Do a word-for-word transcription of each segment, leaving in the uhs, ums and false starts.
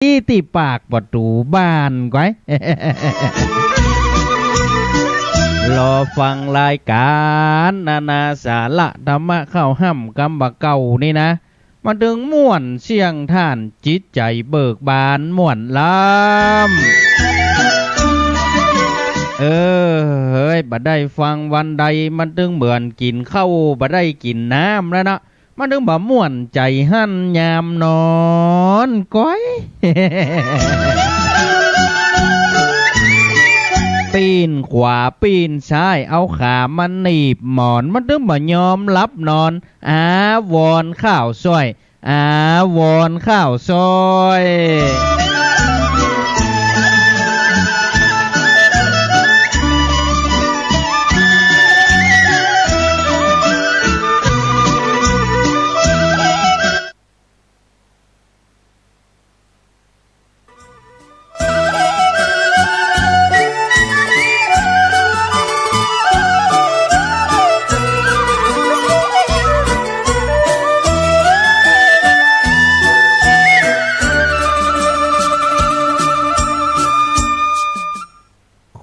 ตี้ปากประตู๋บ้านก๋วย รอฟังรายก๋านนานาสาระธรรมะข้าวฮ่ำกำบ่าเก่านี่นะ มันตึงม่วนเสี้ยงถ้าน จิตใจ๋เบิกบานม่วนล้ำ เออ เฮ้ย บ่ได้ฟังวันใด มันตึงเหมือนกิ๋นข้าว บ่ได้กิ๋นน้ำแล้วนะ มันตึงบ่ม่วนใจ๋หั้นยามนอนก๋อย ปิ้นขวาปิ้นซ้าย เอาขามาหนีบหมอน มันตึงบ่ยอมหลับนอน อาวรณ์ข้าวซ่อย อาวรณ์ข้าวซ่อย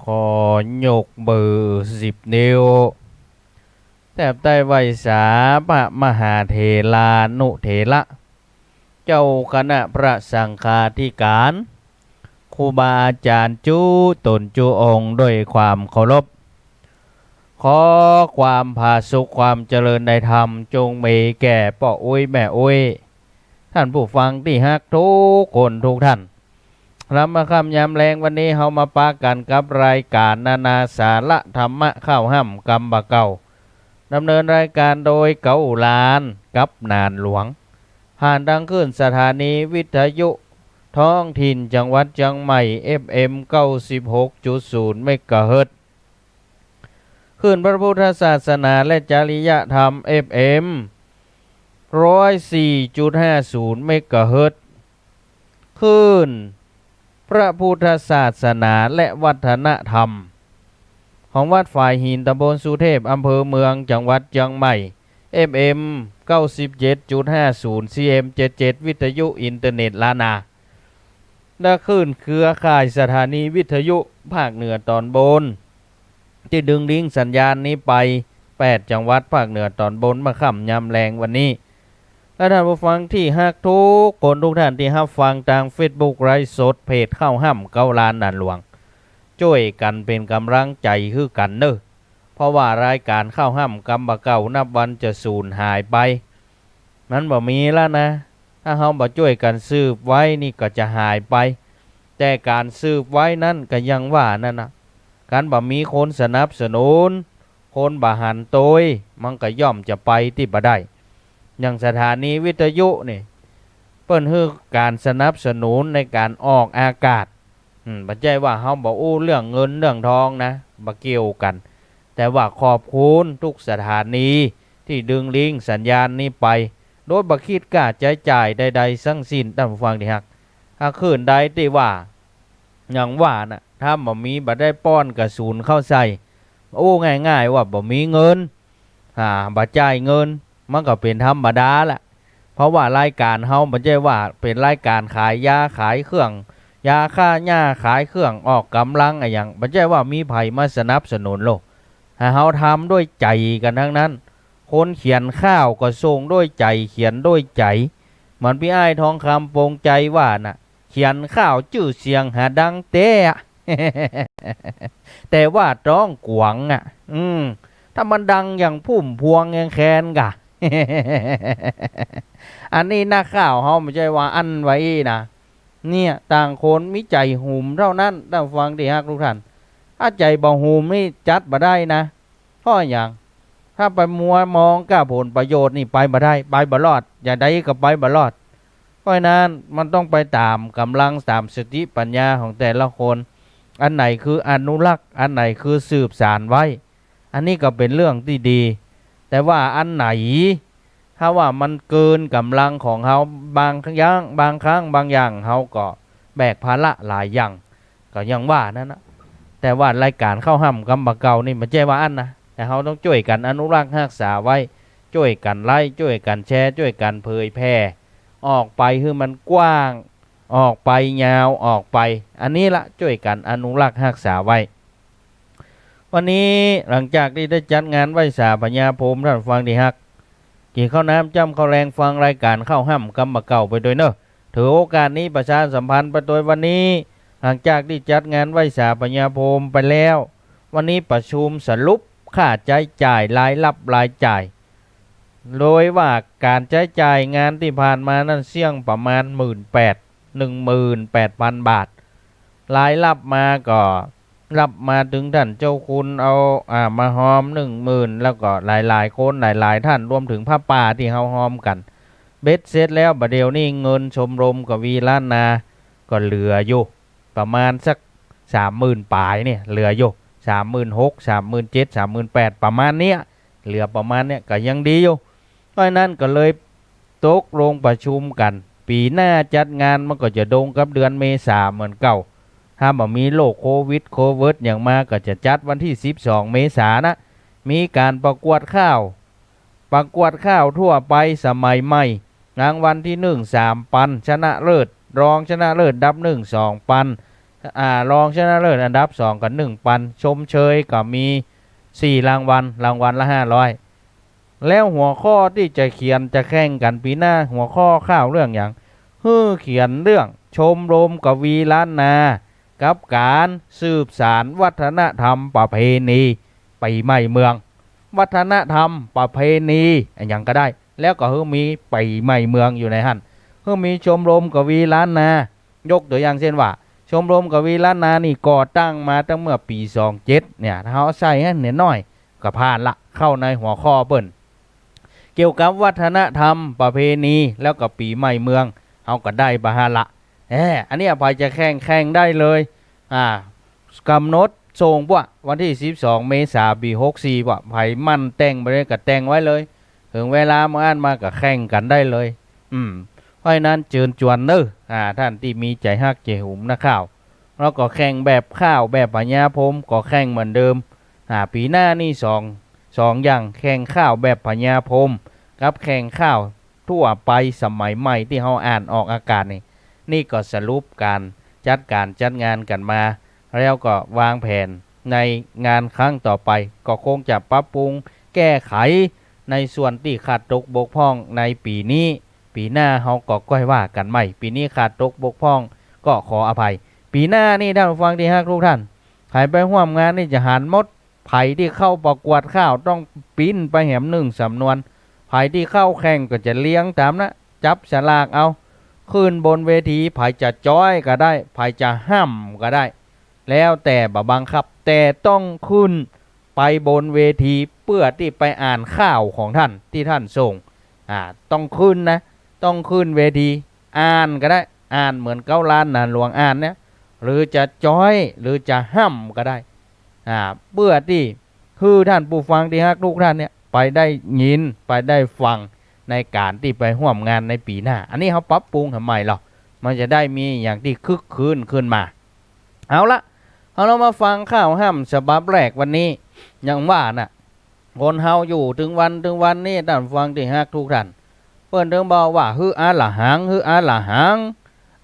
ขอยกมือสิบนิ้ว แทบใต้ไหว้สาพระมหาเถรานุเถระ เจ้าคณะพระสังฆาธิการ ครูบาอาจ๋ารย์จุ๊ตนจุ๊องค์ด้วยความเคารพ ขอความผาสุกความเจริญในธรรมจงมีแก่ป้ออุ๊ยแม่อุ๊ย ท่านผู้ฟังตี้ฮักทุกคนทุกท่าน ลำมาค่ำยามแลงวันนี้ เฮามาปะกั๋นกับรายก๋านนานาสาระธรรมะข้าวฮ่ำกำบ่าเก่า ดำเนินรายก๋านโดยเก๋าหลานกับหนานหลวง ผ่านตางคลื่นสถานีวิทยุท้องถิ่นจังหวัดเจียงใหม่ เอฟเอ็ม เก้าสิบหกจุดศูนย์ เมกะเฮิรตซ์ คลื่นพระพุทธศาสนาและจริยธรรม เอฟเอ็ม ร้อยสี่จุดห้าศูนย์ เมกะเฮิรตซ์ คลื่นพระพุทธศาสนาและวัฒนธรรม ของวัดฝายหิน ตำบลสุเทพ อำเภอเมือง จังหวัดเจียงใหม่ เอฟเอ็ม เก้าสิบเจ็ดจุดห้าศูนย์ ซีเอ็ม เจ็ดเจ็ด วิทยุอินเทอร์เน็ตล้านนา และคลื่นเครือข่ายสถานีวิทยุภาคเหนือตอนบน ตี้ดึงลิงก์สัญญาณนี้ไปแปดจังหวัดภาคเหนือตอนบน มาค่ำยามแลงวันนี้ และท่านผู้ฟังตี้ฮักทุกคนทุกท่านตี้ฮับฟังตางเฟซบุ๊กไลฟ์สดเพจข้าวฮ่ำเก๋าหลานหนานหลวง จ้วยกั๋นเป๋นก๋ำลังใจ๋หื้อกั๋นเน่อ เพราะว่ารายก๋านข้าวฮ่ำกำบ่าเก่านับวันจะสูญหายไป มันบ่มีแล้วนะ ถ้าเฮาบ่จ้วยกั๋นสืบไว้นี่ก็จะหายไป แต่ก๋านสืบไว้นั้นก็อย่างว่านั่นนะ ก๋านบ่มีคนสนับสนุน คนบ่หันโตย มันก็ย่อมจะไปตี้บ่ได้ อย่างสถานีวิทยุนี่ เปิ้นหื้อก๋านสนับสนุนในก๋านออกอากาศ อืม บ่ใจ้ว่าเฮาบ่อู้เรื่องเงินเรื่องทองนะ บ่เกี่ยวกั๋น แต่ว่าขอบคุณทุกสถานีตี้ดึงลิงก์สัญญาณนี้ไป โดยบ่คิดค่าใจ๊จ่ายใดๆ ซั้งสิ้น ต้านผู้ฟังตี้ฮัก ถ้าคลื่นใดตี้ว่า อย่างว่าน่ะ ถ้าบ่มี บ่ได้ป้อนก๋ระสุนเข้าใส่ อู้ง่ายๆ ว่าบ่มีเงิน อ่า บ่จ่ายเงิน มันก็เป๋นธรรมดาละ เพราะว่ารายก๋านเฮาบ่ใจ้ว่าเป๋นรายก๋านขายยาขายเครื่อง ยาฆ่าหญ้า ขายเครื่องออกก๋ำลังอะหยัง บ่ใจ้ว่ามีใผมาสนับสนุนโลก ให้เฮาทำด้วยใจ๋กั๋นตังนั้น คนเขียนข่าวก็ส่งด้วยใจ๋ เขียนด้วยใจ๋ เหมือนปี้อ้ายทองคำ ปงชัย ว่าน่ะ เขียนข่าวจื้อเสียงหาดังแต๊อะ แต่ว่าต้องกว้างอะ อืม ถ้ามันดังอย่างพุ่มพวงยังแคนก่ะ อันนี้นักข่าวเฮาบ่ใจ้ว่าอั้นไว้นะ เนี่ย ต่างคนมีใจ๋หุมเต้านั้น ต้านผู้ฟังตี้ฮักทุกท่าน ถ้าใจ๋บ่หุมนี่จัดบ่ได้นะ เพราะหยัง ถ้าไปมัวมองก้าผลประโยชน์นี่ไปบ่ได้ ไปบ่รอด จะใดก็ไปบ่รอด เพราะฉะนั้นมันต้องไปต๋ามก๋ำลัง ต๋ามสติปัญญาของแต่ละคน อันไหนคืออนุรักษ์ อันไหนคือสืบสานไว้ อันนี้ก็เป๋นเรื่องตี้ดี แต่ว่าอันไหน ถ้าว่ามันเกินก๋ำลังของเฮา บางอย่าง บางครั้งบางอย่างเฮาก็แบกภาระหลายอย่าง ก็อย่างว่านั่นนะ แต่ว่ารายก๋านข้าวฮ่ำกำบ่าเก่านี่บ่ใจ้ว่าอั้นนะ แต่เฮาต้องจ้วยกั๋นอนุรักษ์ฮักษาไว้ จ้วยกั๋นไลก์ จ้วยกั๋นแชร์ จ้วยกั๋นเผยแผ่ออกไปหื้อมันกว้าง ออกไป ยาวออกไป อันนี้ละจ้วยกั๋นอนุรักษ์ฮักษาไว้ วันนี้หลังจากตี้ได้จัดงานไหว้สาพญาพรหม ต้านฟังตี้ฮัก กิ๋นข้าวน้ำจ้ำข้าวแลง ฟังรายก๋านข้าวฮ่ำกำบ่าเก่าไปตวยเน่อ ถือโอกาสนี้ประชาสัมพันธ์ไปตวย วันนี้หลังจากตี้จัดงานไหว้สาพญาพรหมไปแล้ว วันนี้ประชุมสรุปค่าใจ๊จ่าย รายรับรายจ่าย โดยว่าก๋านใจ๊จ่ายงานตี้ผ่านมานั้นเสี้ยงประมาณหมื่นแปด หนึ่งหมื่นแปดพันบาท รายรับมาก็ รับมาเถิงต้านเจ้าคุณเอา อ่า มาฮอมหนึ่งหมื่น แล้วก็หลายๆ คนหลายๆ ต้าน รวมเถิงผ้าป่าตี้เฮาฮอมกั๋น เบ็ดเสร็จแล้วบ่าเดี่ยวนี้เงินชมรมกวีล้านนาก็เหลืออยู่ประมาณสักสามหมื่นป๋ายเนี่ย เหลืออยู่สามหมื่นหก สามหมื่นเจ็ด สามหมื่นแปด ประมาณเนี้ย เหลือประมาณเนี้ยก็ยังดีอยู่ เพราะฉะนั้นก็เลยตกลงประชุมกั๋น ปี๋หน้าจัดงานมันก็จะตรงกับเดือนเมษาเหมือนเก่า ถ้าบ่มีโรคโควิดโควิดหยังมาก็จะจัดวันตี้สิบสองเมษานะ มีก๋านประกวดข้าว ประกวดข้าวทั่วไปสมัยใหม่ รางวัลตี้หนึ่งสามปัน ชนะเลิศ รองชนะเลิศอันดับหนึ่งสองปัน อ่า รองชนะเลิศอันดับสองก็หนึ่งปัน ชมเชยก็มีสี่รางวัล รางวัลละห้าร้อย แล้วหัวข้อตี้จะเขียนจะแข่งกั๋นปี๋หน้า หัวข้อข้าวเรื่องหยัง หื้อเขียนเรื่องชมรมกวีล้านนา กับก๋านสืบสานวัฒนธรรมประเพณีปี๋ใหม่เมือง วัฒนธรรมประเพณีอะหยังก็ได้ แล้วก็หื้อมีปี๋ใหม่เมืองอยู่ในหั้น หื้อมีชมรมกวีล้านนา ยกตั๋วอย่างเช่นว่า ชมรมกวีล้านนานี่ก่อตั้งมาตั้งเมื่อปี๋สองเจ็ดเนี่ย ถ้าเฮาใส่หั้นเนี่ยน้อยก็ผ่านละ เข้าในหัวข้อเปิ้น เกี่ยวกับวัฒนธรรมประเพณี แล้วก็ปี๋ใหม่เมือง เฮาก็ได้บ่าหั้นละ แหม อันเนี้ยใผจะแข่ง แข่งได้เลย อ่า ก๋ำหนดส่งป้อวันตี้สิบสองเมษาปี๋หกสี่ป้อ ใผหมั่นแต่งไปเลยก็แต่งไว้เลย เถิงเวลาเมื่ออั้นมาก็แข่งกั๋นได้เลย อืม เพราะฉะนั้นเจิญจวนเน่อ อ่า ต้านตี้มีใจ๋ฮักใจ๋หุมนักข้าว แล้วก็แข่งแบบข้าวแบบพญาพรหมก็แข่งเหมือนเดิม อ่า ปี๋หน้านี่สอง สองอย่าง แข่งข้าวแบบพญาพรหมกับแข่งข้าวทั่วไปสมัยใหม่ตี้เฮาอ่านออกอากาศนี่ นี่ก็สรุปก๋านจัดก๋านจัดงานกั๋นมา แล้วก็วางแผนในงานครั้งต่อไป ก็คงจะปรับปรุงแก้ไขในส่วนตี้ขาดตกบกพร่องในปี๋นี้ ปี๋หน้าเฮาก็ก้อยว่ากั๋นใหม่ ปี๋นี้ขาดตกบกพร่องก็ขออภัย ปี๋หน้านี่ต้านฟังตี้ฮักทุกท่าน ใผไปฮ่วมงานนี่จะหันหมด ใผตี้เข้าประกวดข้าวต้องปริ้นไปแหมหนึ่งสำนวน ใผตี้เข้าแข่งก็จะเรียงต๋ามนะ จับสลากเอา ขึ้นบนเวที ใผจะจ๊อยก็ได้ ใผจะฮ่ำก็ได้ แล้วแต่บ่บังคับ แต่ต้องขึ้นไปบนเวทีเปื้อตี้ไปอ่านข้าวของต้านตี้ต้านส่ง อ่า ต้องขึ้นนะ ต้องขึ้นเวที อ่านก็ได้ อ่านเหมือนเก๊าล้านนาหลวงอ่านเนี่ย หรือจะจ๊อย หรือจะฮ่ำก็ได้ อ่า เปื้อตี้หื้อต้านผู้ฟังตี้ฮักทุกท่านเนี่ย ไปได้ยิน ไปได้ฟังในก๋านตี้ไปฮ่วมงานในปี๋หน้า อันนี้เฮาปรับปรุงหันใหม่ลอ มันจะได้มีอะหยังตี้คึกคื้นขึ้นมา เอาละ เอาละ มาฟังข้าวฮ่ำฉบับแรกวันนี้ อย่างว่าน่ะ คนเฮาอยู่เถิงวันเถิงวันนี้ ต้านฟังตี้ฮักทุกท่าน เปิ้นเถิงบอกว่า หื้ออะระหัง หื้ออะระหัง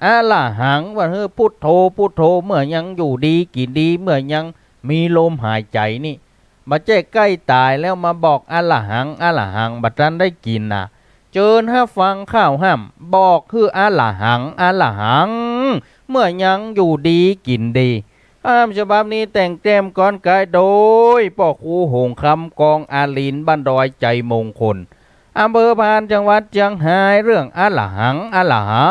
อะระหัง ว่าหื้อพุทโธ พุทโธ เมื่อยังอยู่ดีกิ๋นดี เมื่อยังมีลมหายใจ๋นี่ บ่ใจ้ใก้ต๋ายแล้วมาบอกอะระหัง อะระหัง บ่ตันได้กิ๋นนะ เจิญฮับฟังข้าวฮ่ำ บอกหื้ออะระหัง อะระหัง เมื่อยังอยู่ดีกิ๋นดี ข้าวฮ่ำฉบับนี้แต่งแต้มกลอนก๋ายโดยป้อครูหงส์คำ กองอาริน บ้านดอยไจมงคล อำเภอพาน จังหวัดเจียงฮาย เรื่องอะระหัง อะระหั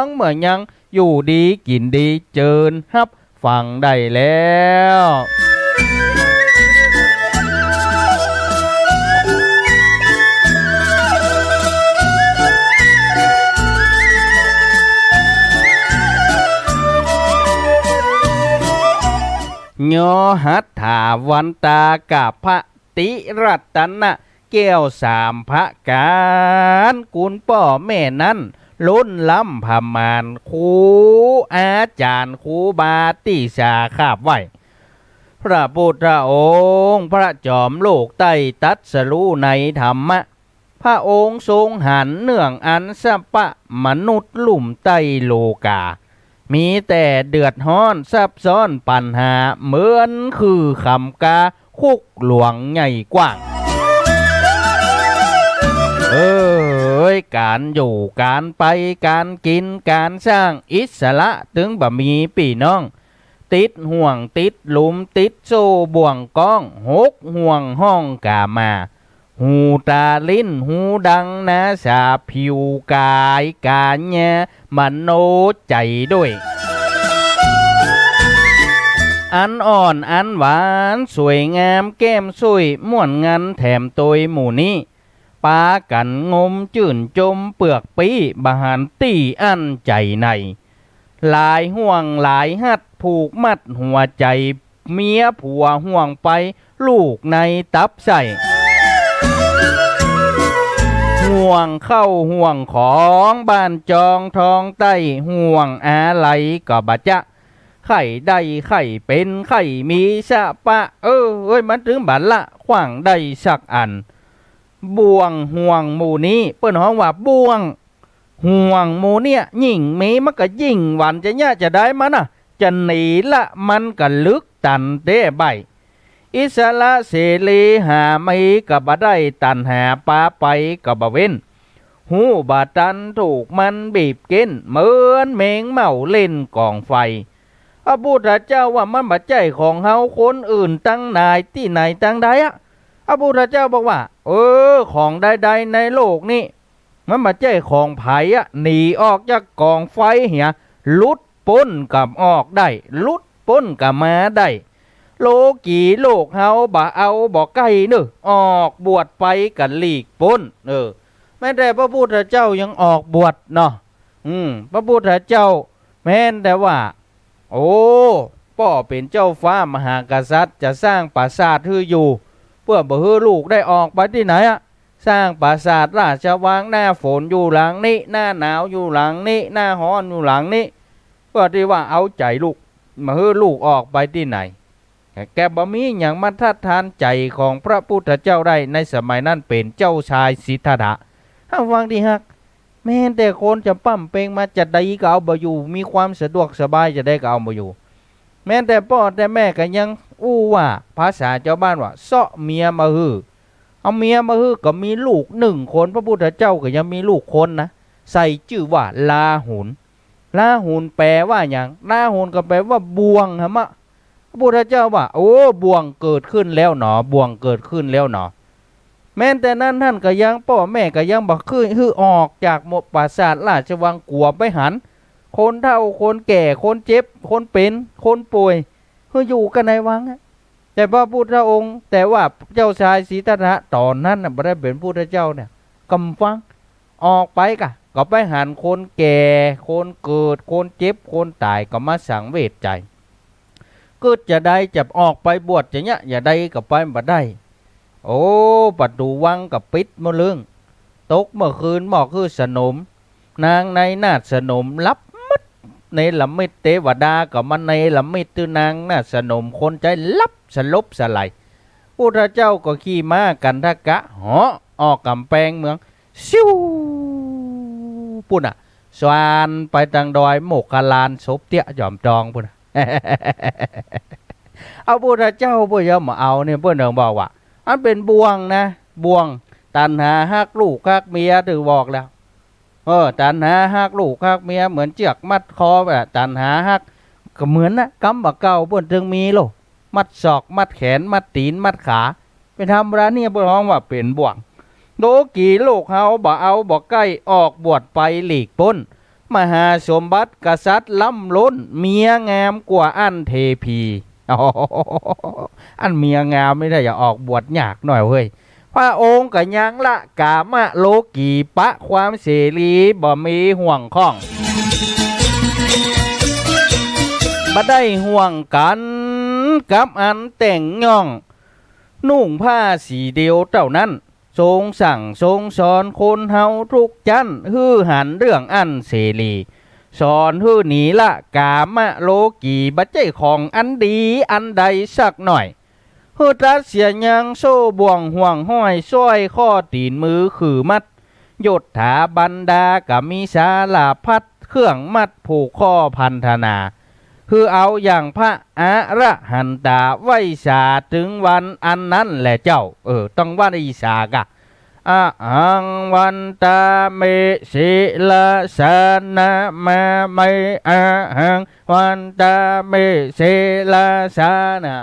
ง เมื่อยังอยู่ดีกิ๋นดี เจิญฮับฟังได้แล้ว ยอหัตถาวันตากับพระ ติรัตนะแก้วสามประก๋าน กุณป้อแม่นั้นล้นล้ำผมาน ครูอาจ๋ารย์ครูบาตี้สาขาบไหว้ พระพุทธองค์พระจอมโลกใต้ตรัสรู้ในธรรมะ พระองค์ทรงหันเนื่องอันสรรพมนุษย์ลุ่มใต้โลกา มีแต่เดือดฮ้อนซับซ้อนปัญหาเหมือนคือขำกาคุกหลวงใหญ่กว้าง เอ้ย ก๋านอยู่ก๋านไปก๋านกิ๋นก๋านสร้างอิสระตึงบ่มีปี้น้อง ติดห่วงติดหลุมติดโซ่บ่วงก๊อง หกห่วงห้องก๋ามา หูต๋าลิ้นหูดังนาสาผิวก๋ายก๋าญญามโนใจ๋ด้วย อันอ่อนอันหวานสวยงามแก้มสุยม่วนงันแถมตวยหมู่นี้ ปากั๋นงมจื้นจมเปื้อกปี้บ่หันตี้อั้นใจ๋ใน หลายห่วงหลายฮัดผูกมัดหัวใจ๋ เมียผัวห่วงไปลูกในตับไส้ ห่วงเข้าห่วงของบ้านจองทองใต้ ห่วงอาลัยก็บ่จะ ใค่ได้ใค่เป๋นใค่มีสะปะ เออ เอ้ย มันตึงบ่ละขว้างได้สักอัน บ่วงห่วงหมู่นี้เปิ้นฮ้องว่าบ่วง ห่วงหมู่เนี้ยยิ่งมีมันก็ยิ่งหวันจะเยียะจะได้มันน่ะ จะหนีละมันก็ลึกตันเต๊ใบ้ อิสระเสรีหามีก็บ่ได้ ตัณหาปาไปก็บ่เว้น ฮู้บ่ตันถูกมันบีบเก้น เหมือนแมงเม่าเล่นก๋องไฟ พระพุทธเจ้าว่ามันบ่ใจ้ของเฮา คนอื่นตังหลายตี้ไหนตังใดอะ พระพุทธเจ้าบอกว่า เออ ของใดๆ ในโลกนี้ มันบ่ใจ้ของใผอะ หนีออกจากก๋องไฟเหีย หลุดป๊นก็ออกได้ หลุดป๊นก็มาได้ โลกีโลกเฮาบ่เอาบ่ใก้เน่อ ออกบวชไปก็หลีกป๊น เออ แม้แต่พระพุทธเจ้ายังออกบวชเนาะ อืม พระพุทธเจ้าแม้นแต่ว่า โอ้ ป้อเป๋นเจ้าฟ้ามหากษัตริย์จะสร้างปราสาทหื้ออยู่ เปื้อบ่หื้อลูกได้ออกไปตี้ไหนอะ สร้างปราสาทราชวัง หน้าฝนอยู่หลังนี้ หน้าหนาวอยู่หลังนี้ หน้าฮ้อนอยู่หลังนี้ เปื้อตี้ว่าเอาใจ๋ลูก บ่หื้อลูกออกไปตี้ไหน แกบ่มีหยังมาทัดทานใจ๋ของพระพุทธเจ้าได้ ในสมัยนั้นเป๋นเจ้าชายสิทธัตถะ เฮาฟังตี้ฮัก แม้นแต่คนจะป้ำเป็งมาจะใดก็เอาบ่อยู่ มีความสะดวกสบายจะใดก็เอาบ่อยู่ แม้นแต่ป้อแต่แม่ก็ยังอู้ว่า ภาษาจาวบ้านว่า เซาะเมียมาหื้อ เอาเมียมาหื้อก็มีลูกนึ่งคน พระพุทธเจ้าก็ยังมีลูกคนนะ ใส่จื้อว่าลาหุล ลาหุลแปลว่าหยัง ลาหุลก็แปลว่าบ่วงหะมะ พระพุทธเจ้าว่า โอ้ บ่วงเกิดขึ้นแล้วหนอ บ่วงเกิดขึ้นแล้วหนอ แม้นแต่นั้นท่านก็ยัง ป้อแม่ก็ยังบ่หื้อ หื้อออกจากหมู่ปราสาทราชวัง กั๋วไปหัน คนเฒ่า คนแก่ คนเจ็บ คนเป๋น คนป่วย หื้ออยู่กั๋นในวังอะ แต่พระพุทธองค์ แต่ว่าเจ้าชายสิทธัตถะต๋อนนั้นน่ะ บ่ได้เป๋นพุทธเจ้าเนี่ย กำฟัง ออกไปกะ ก็ไปหันคนแก่ คนเกิด คนเจ็บ คนต๋าย ก็มาสังเวชใจ๋ กึ๊ดจะใดจะออกไปบวชจะเยียะจะใดก็ไปบ่ได้ โอ้ ประตู๋วังก็ปิดหมดเลิ้ง ตกเมื่อคืนหมอกหื้อสนม นางในนาฏสนมหลับหมด เนรมิตเตวดาก็มาเนรมิตหื้อนางนาฏสนม คนใจ๊หลับสลบสลาย พุทธเจ้าก็ขี่ม้ากันทกะเหาะออกก๋ำแปงเมือง ซิ่ว ปู้นน่ะ สานไปตางดอยโมคคัลลาน สบเตี้ยจ๋อมตองปู้นน่ะ เอาพุทธเจ้าเปิ้นยังบ่เอาเนี่ย เปิ้นเถิงบอกว่า อันเป๋นบ่วงนะ บ่วง ตัณหาฮักลูกฮักเมีย ถือบอกแล้ว เออ ตัณหาฮักลูกฮักเมีย เหมือนเจื้อกมัดคอ ตัณหาฮัก ก็เหมือนนะ กำบ่าเก่าเปิ้นเถิงมีโล มัดศอก มัดแขน มัดตี๋น มัดขา เป๋นธรรมดาเนี่ย เปิ้นฮ้องว่าเป๋นบ่วง โลกีโลกเฮาบ่เอาบ่ใก้ ออกบวชไปหลีกป๊น มหาสมบัติกษัตริย์ล้ำล้น เมียงามกว่าอั้นเทพี อันเมียงามนี่ถ้าจะออกบวชยากหน่อยเว้ย พระองค์ก็ยังละกามโลกี ปะความเสรี บ่มีห่วงข้อง บ่ได้ห่วงกั๋นกับอันแต่งย่อง นุ่งผ้าสีเดียวเต้านั้น ทรงสั่งทรงสอนคนเฮาทุกจั้น หื้อหันเรื่องอันเสรี สอนหื้อหนีละกามโลกี บ่ใจ้ของอันดีอันใดสักหน่อย หื้อตัดเสียยังโซ่บ่วงห่วงห้อย สร้อยข้อตี๋นมือขื่อมัด โยธาบรรดาก็มีสารพัด เครื่องมัดผูกข้อพันธนา คือเอาอย่างพระอรหันตาไหว้สาถึงวันอันนั้นแหละเจ้า เออ ต้องไหว้สากะ อะหังวันตาเม ศิลาสานะมาเม อะหังวันตาเม ศิลาสานะ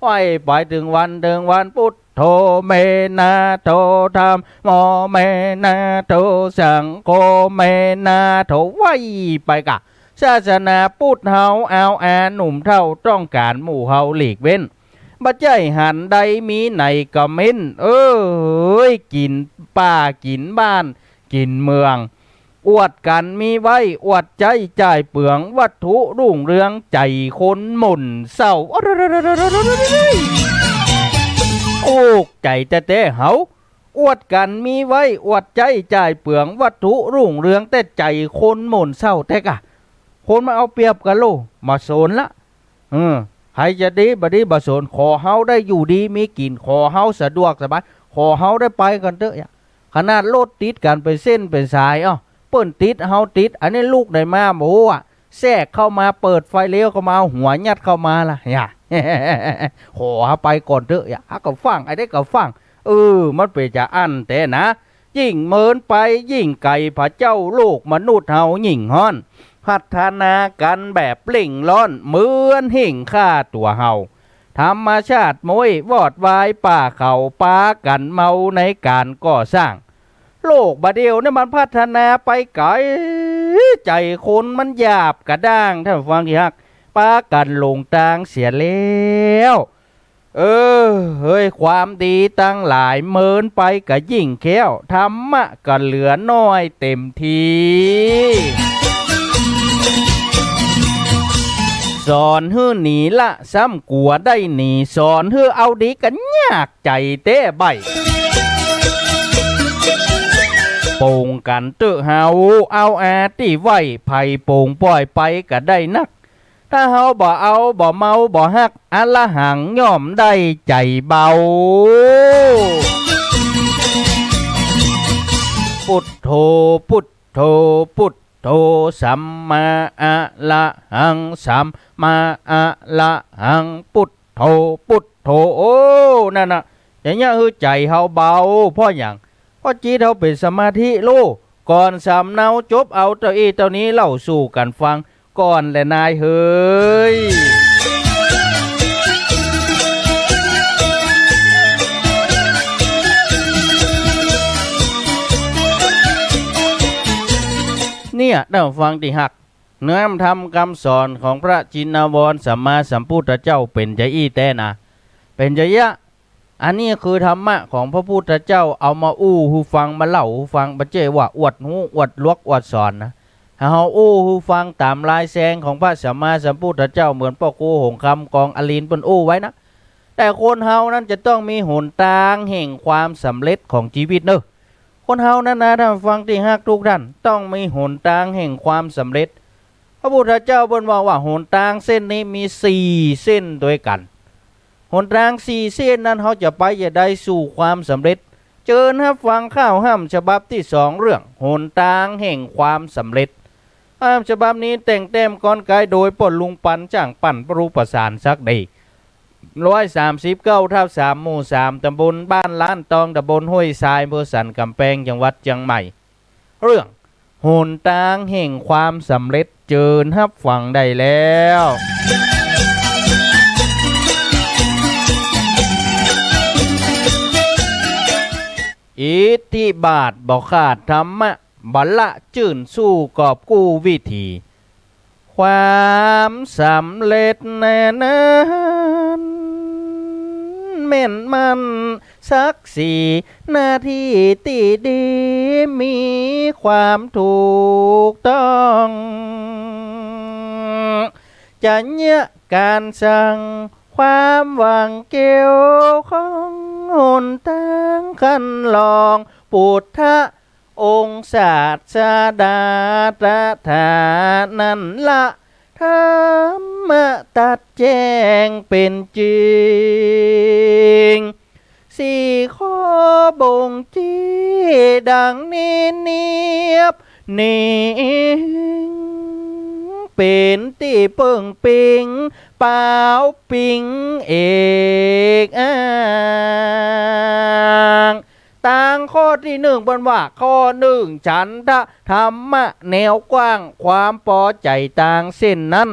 ไหว้ไปถึงวัน ถึงวัน พุทโธเม นะโธธัมโมเม นะโธสังโฆเม นะโธ ไหว้ไปกะ ศาสนาพุทธเฮาเอาอาหนุ่มเฒ่า ต้องก๋านหมู่เฮาหลีกเว้น บ่ใจ้หันใดมีไหนกะเม้น เอ้ย กิ๋นป่ากิ๋นบ้านกิ๋นเมือง อวดกั๋นมีไว้ อวดใจ๊จ่ายเปลือง วัตถุรุ่งเรือง ใจ๋คนหม่นเศร้า อุกใจ๋แต๊ๆ เฮา อวดกั๋นมีไว้ อวดใจ๊จ่ายเปลือง วัตถุรุ่งเรือง แต่ใจ๋คนหม่นเศร้าแต๊กะ คนมาเอาเปรียบกั๋นโล บ่สนละ เออ ใผจะดีบ่ดีบ่สน ขอเฮาได้อยู่ดีมีกิ๋น ขอเฮาสะดวกสบาย ขอเฮาได้ไปก่อนเต๊อะยะ ขนาดรถติดกั๋นเป๋นเส้นเป๋นสาย เอ้า เปิ้นติดเฮาติด อันนี้ลูกใดมาบ่ฮู้อะ แทรกเข้ามา เปิดไฟเลี้ยวเข้ามา เอาหัวยัดเข้ามาละยะ ขอเฮาไปก่อนเต๊อะยะ หากะฟั่ง ไอ้เต๊กะฟั่ง เออ มันเป๋นจาอั้นแต๊นะ ยิ่งเมินไปยิ่งไก๋ ผะเจ้าโลกมนุษย์เฮายิ่งฮ้อน พัฒนากั๋นแบบเร่งร้อน เหมือนเฮ่งฆ่าตั๋วเฮา ธรรมชาติม้วยวอดวาย ป่าเขาปากั๋นเมาในก๋านก่อสร้าง โลกบ่าเดี่ยวนี้มันพัฒนาไปไก๋ ใจ๋คนมันหยาบกระด้าง ต้านฟังตี้ฮัก ปากั๋นหลงตางเสียแล้ว เออ เฮ้ย ความดีตังหลายเมินไปกะยิ่งแคล้ว ธรรมะกะเหลือน้อยเต็มตี้ สอนหื้อหนีละ ซ้ำกั๋วได้หนี สอนหื้อเอาดีกะยากใจ๋แต๊ใบ้ ปงกั๋นเต๊อะเฮา เอาอาตี้ไหว้ ใผปงป้อยไปกะได้นัก ถ้าเฮาบ่เอาบ่เมาบ่ฮัก อรหังย่อมได้ใจ๋เบา พุทโธ พุทโธ พุทโธ สัมมาอะระหัง สัมมาอะระหัง พุทโธ พุทโธ โอ้ นั่นน่ะ จะเยียะหื้อใจ๋เฮาเบา เพราะหยัง เพราะจิตเฮาเป๋นสมาธิโล ก่อนสำเนาจบเอาเต้าอี้เต้านี้เล่าสู่กั๋นฟังก่อนแหละนายเฮย เนี่ย ต้านฟังตี้ฮัก เนื้อธรรมกำสอนของพระจินวรสัมมาสัมพุทธเจ้าเป๋นจาอี้แต๊นะ เป๋นจาอี้ อันนี้คือธรรมะของพระพุทธเจ้า เอามาอู้หื้อฟัง มาเล่าหื้อฟัง บ่ใจ้ว่าอวดฮู้ อวดหลวก อวดสอนนะ เฮาอู้หื้อฟังต๋ามลายแซงของพระสัมมาสัมพุทธเจ้า เหมือนป้อครูหงส์คำ กองอลิน เปิ้นอู้ไว้นะ แต่คนเฮานั้นจะต้องมีหนตางแห่งความสำเร็จของจีวิตเนาะ คนเฮานั้นนะ ต้านฟังตี้ฮักกู้ต้าน ต้องมีหนตางแห่งความสำเร็จ พระพุทธเจ้าเปิ้นบอกว่าหนตางเส้นนี้มีสี่เส้นตวยกั๋น หนตางสี่เส้นนั้น เฮาจะไปจะใดสู่ความสำเร็จ เจิญฮับฟังข่าวห้ามฉบับตี้สอง เรื่องหนตางแห่งความสำเร็จ ห้ามฉบับนี้แต่งแต้มกลไกโดยป้อลุงปัน จ้างปั่น ปรูประสานสักดี ร้อยสามสิบเก้าทับสาม หมู่สาม ต๋ำบลบ้านล้านตอง ต๋ำบลห้วยทราย อำเภอสันก๋ำแปง จังหวัดเจียงใหม่ เรื่องหนตางแห่งความสำเร็จ เจิญฮับฟังได้แล้ว อิทธิบาทบ่ขาดธรรมะ บ่ละจื้นสู้กอบกู้วิถี ความสำเร็จแน่นั้น แม่นมั่นศักดิ์ศรี หน้าตี้ตี้ดี มีความถูกต้อง จะเยียะก๋านสั่ง ความหวังเกี่ยวข้อง หนตางคันลอง พุทธะ องค์ศาสดาตถานั้นละ ธ ธรรมะตัดแจ้งเป๋นจริง สี่ข้อบ่งชี้ดังนี้เนียบนิ่ง เป๋นตี้เปิ้งปิง ปาวปิงเอกอ้าง ตางข้อตี้นึ่งเปิ้นว่า ข้อนึ่ง ฉันทะธรรมะแนวกว้าง ความปอใจ๋ตางเส้นนั้น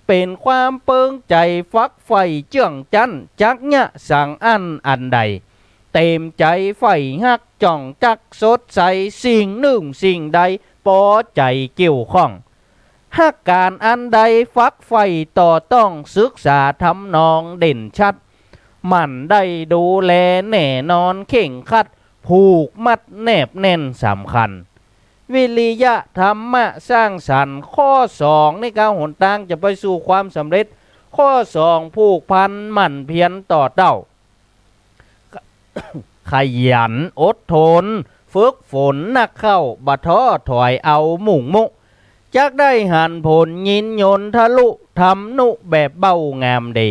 เป๋นความเปิงใจ๋ฝักใฝ่เจื้องจั๊น จักเยียะสังอั้นอันใด เต๋มใจ๋ใฝ่ฮักจ่องจักสดใสสิ่งนึ่งสิ่งใด ปอใจ๋เกี่ยวข้อง ฮักก๋านอันใดฝักใฝ่ต่อต้อง ศึกษาทำนองเด่นชัด หมั่นได้ดูแลแน่นอนเคร่งครัด ผูกมัดแนบแน่นสำคัญ วิริยะธรรมะสร้างสรรค์ ข้อสองนี่ก็หนตางจะไปสู่ความสำเร็จ ข้อสอง ผูกพันหมั่นเพียรต่อเต้า ขยันอดทน ฝึกฝนนักเข้า บ่ท้อถอยเอามุ่งมุ จักได้หันผลยินยนต์ทะลุ ทำนุแบบเบ้างามดี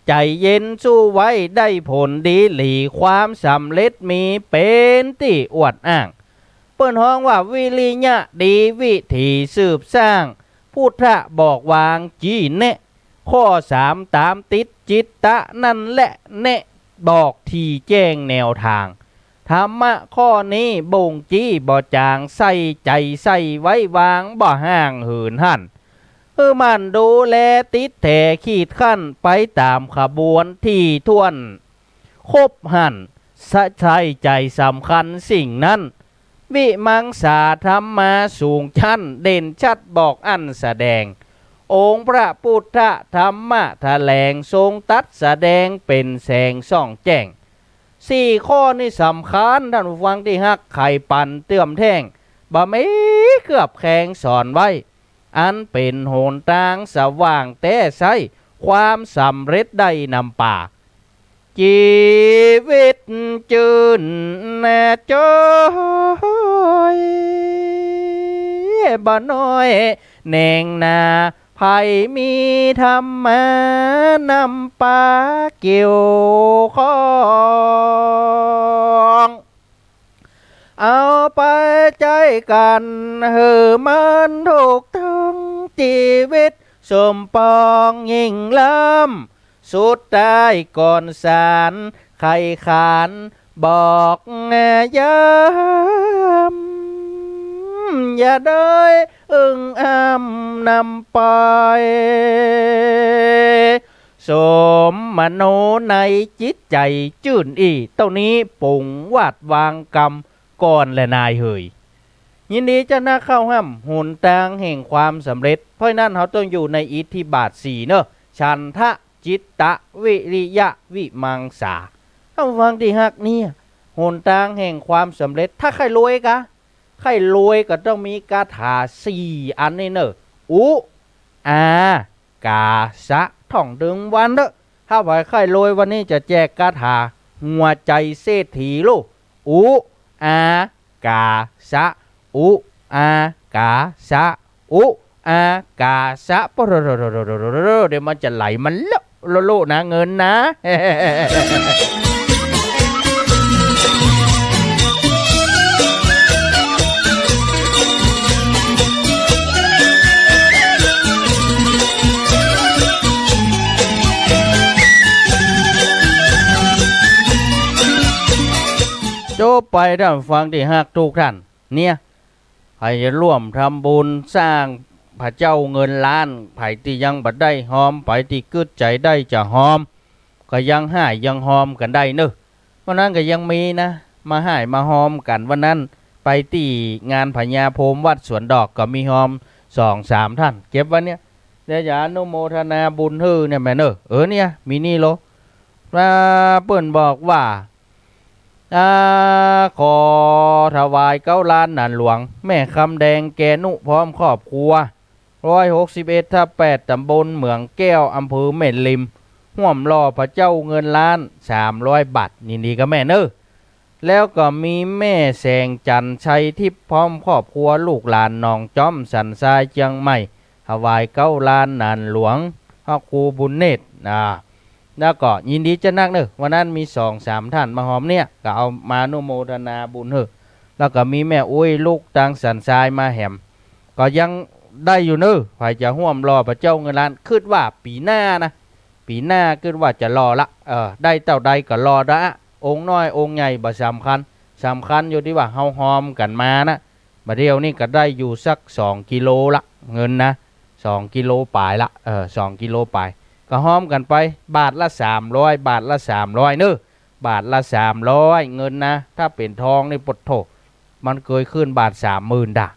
ใจ๋เย็นสู้ไว้ได้ผลดีหลี ความสำเร็จมีเป๋นตี้อวดอ้าง เปิ้นฮ้องว่าวิริยะดีวิถีสืบสร้าง พุทธะบอกวางจี้แนะ ข้อสาม ต๋ามติดจิตตะนั่นแหละ แนะบอกที่แจ้งแนวตาง ธรรมะข้อนี้บ่งจี้บ่จาง ใส่ใจ๋ใส่ไว้วางบ่ห่างเหินหัน หื้อหมั่นดูแลติดแถขีดขั้น ไปต๋ามขบวนที่ถ้วน ครบหั้น ใส่ใจ๋สำคัญสิ่งนั้น วิมังสาธรรมาสูงชั้น เด่นชัดบอกอั้นแสดง องค์พระพุทธธรรมะแถลง ทรงตรัสแสดงเป๋นแสงส่องแจ้ง สี่ข้อนี้สำคัญ ต้านผู้ฟังตี้ฮัก ใค่ปันเตื้อมแท่ง บ่มีเกือบแคลงสอนไว้ อันเป๋นหนตางสว่างแต๊ใส ความสำเร็จได้นำปา จีวิตจื้นจอย บ่น้อยแหน่งนา ใผมีธรรมานำปาเกี่ยวข้อง เอาไปใจ๊กั๋นหื้อมันถูกต้อง จีวิตสมปองยิ่งล้ำ สุดท้ายก่อนสารไขขานบอกย้ำ อย่าได้อึ้งอ้ำนำไป สมมโนในจิตใจ๋จื้นอี้ เต้านี้ปงวาดวางกำก่อนแลนายเหย ยินดีเจ้านักเข้าฮ่ำหนตางแห่งความสำเร็จ เพราะฉะนั้นเฮาต้องอยู่ในอิทธิบาทสี่เนอะ ฉันทะ จิตตะ วิริยะ วิมังสา ต้านผู้ฟังตี้ฮักเนี่ย หนตางแห่งความสำเร็จ ถ้าใค่รวยกา ใค่รวยก็ต้องมีคาถาสี่อันนี้เนอะ อุ อา กา สะ ท่องตึงวันเต๊อะ ถ้าใผใค่รวยวันนี้จะแจกคาถาหัวใจ๋เศรษฐีลูก อุ อา กา สะ อุ อา กา สะ อุ อา กา สะ ปะโรโรโรโรโรโรโร เดี๋ยวมันจะไหลมาโละโละโละนะ เงินนะ จบไป ต้านผู้ฟังตี้ฮักทุกท่าน เนี่ย ใผจะร่วมทำบุญสร้างพระเจ้าเงินล้าน ใผตี้ยังบ่ได้ฮอม ใผตี้กึ๊ดใจ๋ได้จะฮอม ก็ยังฮ้ายยังฮอมกั๋นได้เนอะ วันนั้นก็ยังมีนะ มาฮ้ายมาฮอมกั๋น วันนั้นไปตี้งานพญาโพมวัดสวนดอก ก็มีฮอมสองสามท่าน เก็บไว้เนี่ย เดี๋ยวจะอนุโมทนาบุญหื้อเนี่ยแม่เนอะ เออเนี่ย มีนี่โล มาเปิ้นบอกว่า อ่า ขอถวายเก๊าล้านหนานหลวง แม่คำแดง แกนุ พร้อมครอบครัว ร้อยหกสิบเอ็ดทับแปด ตำบลเหมืองแก้ว อำเภอแม่ริม ฮ่วมหล่อพระเจ้าเงินล้าน สามร้อยบาท ยินดีกับแม่เนอะ แล้วก็มีแม่แสงจันทร์ ชัยทิพย์ พร้อมครอบครัว ลูกหลานหนองจ๊อม สันทราย เจียงใหม่ ถวายเก๊าลานหนานหลวง พระครูบุญเนตร อ่า แล้วก็ยินดีจะนักเนอะ วันนั้นมีสองสามท่านมาหอมเนี่ย ก็เอามาอนุโมทนาบุญเฮ้อ แล้วก็มีแม่อุ๊ยลูกตางสันทรายมาแหม ก็ยังได้อยู่เนอะ ใผจะฮ่วมหล่อพระเจ้าเงินล้าน กึ๊ดว่าปี๋หน้านะ ปี๋หน้ากึ๊ดว่าจะหล่อละ เออ ได้เต้าใดก็หล่อละ องค์น้อยองค์ใหญ่บ่สำคัญ สำคัญอยู่ตี้ว่าเฮาฮอมกั๋นมานะ บ่าเดี่ยวนี้ก็ได้อยู่สักสองกิโลละ เงินนะ สองกิโลป๋ายละ เออ สองกิโลป๋าย ก็ฮอมกั๋นไป บาทละสามร้อย บาทละสามร้อยเนอะ บาทละสามร้อย เงินนะ ถ้าเป๋นทองนี่ ปะโถ มันเกยขึ้นบาทสามหมื่นดะ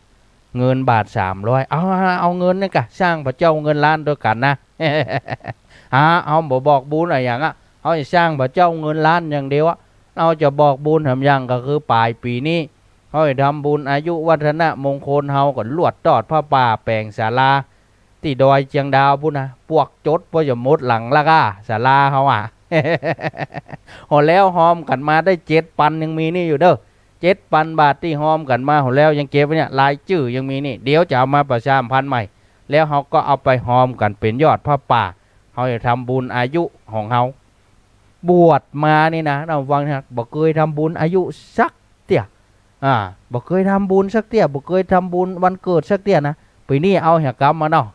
เงินบาทสามร้อย เอา เอาเงินนี่ก่ะ สร้างพระเจ้าเงินล้านตวยกั๋นนะ ฮะ เฮาบ่บอกบุญอะหยังอะ เฮาจะสร้างพระเจ้าเงินล้านอย่างเดียวอะ เฮาจะบอกบุญแหมอย่างก็คือป๋ายปี๋นี้ เฮาจะทำบุญอายุวัฒนมงคล เฮาก็ลวดตอดผ้าป่าแป๋งศาลา ตี้ดอยเจียงดาวปู๊นนะ ปวกจดปอจะหมดหลังละก้า ศาลาเฮาอะ ฮอดแล้วฮอมกั๋นมาได้เจ็ดปันยังมีนี่อยู่เด้อ เจ็ดปันบาทตี้ฮอมกั๋นมาฮอดแล้วยังเก็บไว้เนี่ย รายจื้อยังมีนี่ เดี๋ยวจะเอามาประชาสัมพันธ์ใหม่ แล้วเฮาก็เอาไปฮอมกั๋นเป๋นยอดผ้าป่า เฮาจะทำบุญอายุของเฮา บวชมานี่นะ ท่านฟังนะ บ่เกยทำบุญอายุสักเตื้อ อ่า บ่เกยทำบุญสักเตื้อ บ่เกยทำบุญวันเกิดสักเตื้อนะ ปี๋นี้เอาเหียกำมาเนาะ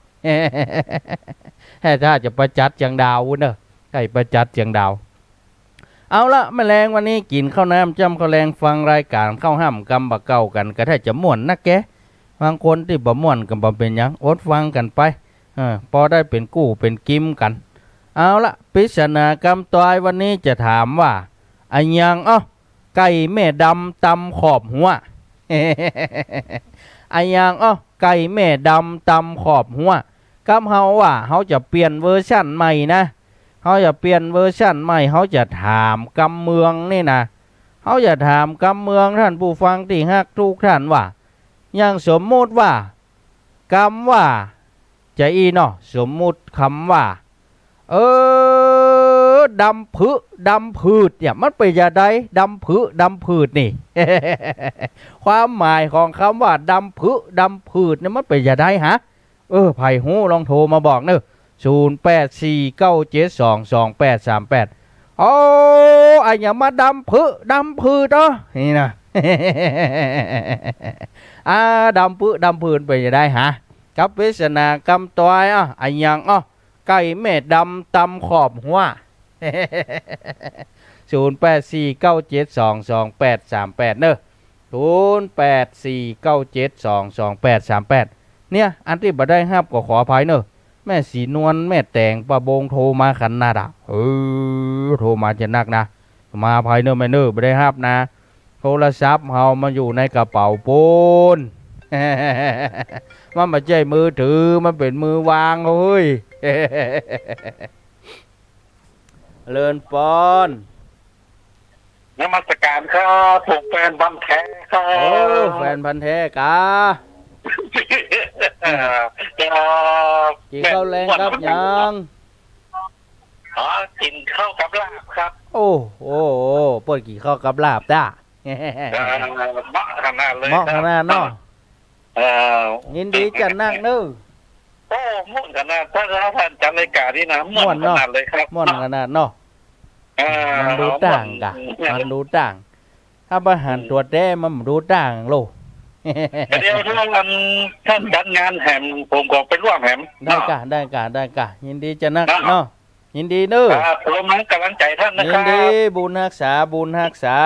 แฮ่ถ้าจะไปจัดเจียงดาวปู๊นเนอะ ใค่ไปจัดเจียงดาว เอาละ แม่แลงวันนี้กิ๋นข้าวน้ำจ้ำข้าวแลง ฟังรายก๋านข้าวห้ำกำบ่าเก่ากั๋น ก็ถ้าจะม่วนนักแก บางคนตี้บ่ม่วนก็บ่เป๋นหยัง อดฟังกั๋นไป เออ ปอได้เป๋นกู้เป๋นกิมกั๋น เอาละ ปริศนากำตวยวันนี้จะถามว่า อะหยังอ้อ ไก่แม่ดำตำขอบหัว อะหยังอ้อ ไก่แม่ดำตำขอบหัว กำเฮาว่า เฮาจะเปลี่ยนเวอร์ชันใหม่นะ เฮาจะเปลี่ยนเวอร์ชันใหม่ เฮาจะถามกำเมืองนี่นะ เฮาจะถามกำเมือง ท่านผู้ฟังตี้ฮักทุกท่านว่า อย่างสมมุติว่า กำว่า จะอี้เนาะ สมมุติกำว่า เออ ดำผึดำผืดเนี่ย มันเป๋นจะใด ดำผึดำผืดนี่ ความหมายของกำว่า ดำผึดำผืดเนี่ย มันเป๋นจะใดฮะ เออ ใผฮู้ลองโทรมาบอกเนอะ ศูนย์แปดสี่เก้าเจ็ดสองสองแปดสามแปด โอ้ อะหยังมาดำผึดำผืดอ้อ นี่นะ อ่า ดำผึดำผืดเป๋นจะใดฮะ กับปริศนากำตวยอ้อ อะหยังอ้อ ไก่แม่ดำตำขอบหัว ศูนย์แปดสี่เก้าเจ็ดสองสองแปดสามแปด เนอะ ศูนย์แปดสี่เก้าเจ็ดสองสองแปดสามแปด เนี่ย อันตี้บ่ได้ฮับก็ขออภัยเนอะ แม่ศรีนวล แม่แต๋ง ป้าบง โทรมาขนาดอะ เออ โทรมาจะนักนะ มาอภัยเนอะแม่เนอะ บ่ได้ฮับนะ โทรศัพท์เฮามันอยู่ในกระเป๋าปู๊น มันบ่ใจ้มือถือ มันเป๋นมือวางเฮ้ย เจริญปอน นมัสการครับ ผมแฟนพันธุ์แท้ครับ โอ้ แฟนพันธุ์แท้กา เอ่อ จะ กิ๋นข้าวแลงกับหยัง อ๋อ กิ๋นข้าวกับลาบครับ โอ้โห เปิ้นกิ๋นข้าวกับลาบต้า เอ่อ เหมาะขนาดเลย เหมาะขนาดเนาะ ครับ เอ่อ ยินดีจะนักเนอะ โอ้ ม่วนขนาด ถ้า ถ้าท่านจัดรายการนี่นะ ม่วน ม่วนเนาะ ขนาดเลยครับ ม่วนขนาดเนาะ เอ่อ มันดูต่างกะ ม่วน มันดูต่าง ถ้าบ่หันตั๋วแต๊มันบ่ดูต่างโล เดี๋ยวถ้าท่าน ท่านจัดงานแหม ผมก็ไปร่วมแหม ได้กะ เนาะ ได้กะ ได้กะ ยินดีจะนัก เนาะ เนาะ ยินดีเนอะ ครับ ผมให้กำลังใจ๋ท่านนะครับ ยินดี บุญฮักษา บุญฮักษา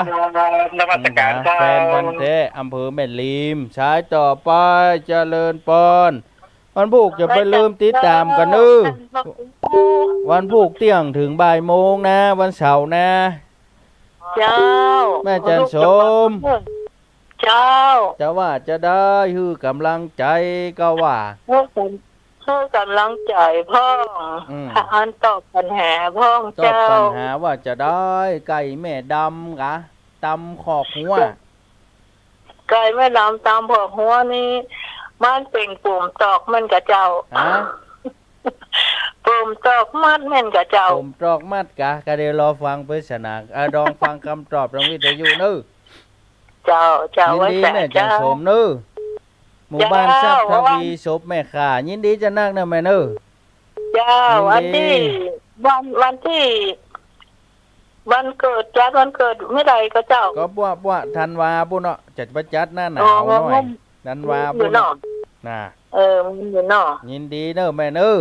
ครับ นมัสการครับ แฟนพันธุ์แท้ อำเภอแม่ริม สายต่อไป เจริญปอน วันพูกจะไปลืมติดต๋ามกั๋นเนอะ วันพูกเตี้ยงเถิงบ่ายโมงนะ วันเสาร์นะ เจ้า แม่จันทร์สม เจ้า จะว่าจะได้ หื้อกำลังใจ๋ก็ว่า หื้อกำ หื้อกำลังใจ๋พ่อง อืม อันตอบปัญหาพ่อง ตอบ เจ้า ปัญหาว่าจะได้ ไก่แม่ดำกะ ตำขอบหัว ไก่แม่ดำตำขอบหัวนี่ มันเป๋นปูมตอกแม่นก่อเจ้า ฮะ ปูมตอกมัดแม่นก่อเจ้า ปูมตอกมัดกะ กะเดี๋ยวรอฟังปริศนา เอ่อ รอฟังกำตอบตางวิทยุเนอะ เจ้า เจ้า ยินดี ว่าแต่ แม่จันทร์สมเนอะ เจ้า หมู่บ้าน เจ้า ทรัพย์ทวี ศพแม่ข่า ยินดีจะนักเน่อแม่เน่อ เจ้า ยินดี วันตี้ วัน วันตี้ วันเกิด จัดวันเกิดเมื่อใดก็เจ้า ก็ปั้วๆ ธันวาปู้นเนาะ จะไปจัดหน้าหนาวหน้อย อ๋อ ธันวาปู้นเนาะ น่ะ เออ มันอยู่เนาะ ยินดีเน่อแม่เน่อ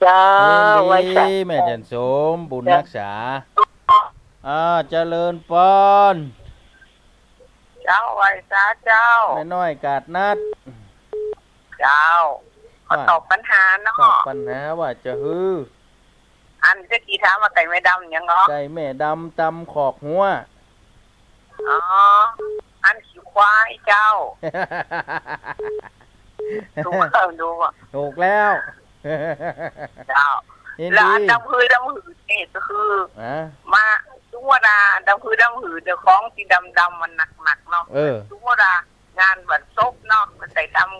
เจ้า ยินดี ไหว้สา แม่จันทร์สม บุญรักษา อ่า เจริญปอน เจ้า ไหว้สาเจ้า แม่น้อยกาดนัด เจ้า ว่า ขอตอบปัญหาเนาะ ตอบปัญหาว่าจะหื้อ อันเจ๊กี้ถามว่าไก่แม่ดำหยังเหรอ ไก่แม่ดำตำขอกหัว อ๋อ อันขี้ควายเจ้า ถูกแล้ว ดูอ่ะ ถูกแล้ว เจ้า ยินดี แล้วอันดำหื้อดำหื้อนี่ก็คือ ฮะ มา สมมุติว่าดำหื้อดำหื้อเดี๋ยวของตี้ดำๆ มันหนักๆ เนาะ เออ สมมุติว่างานวันศพเนาะ มันใส่ดำ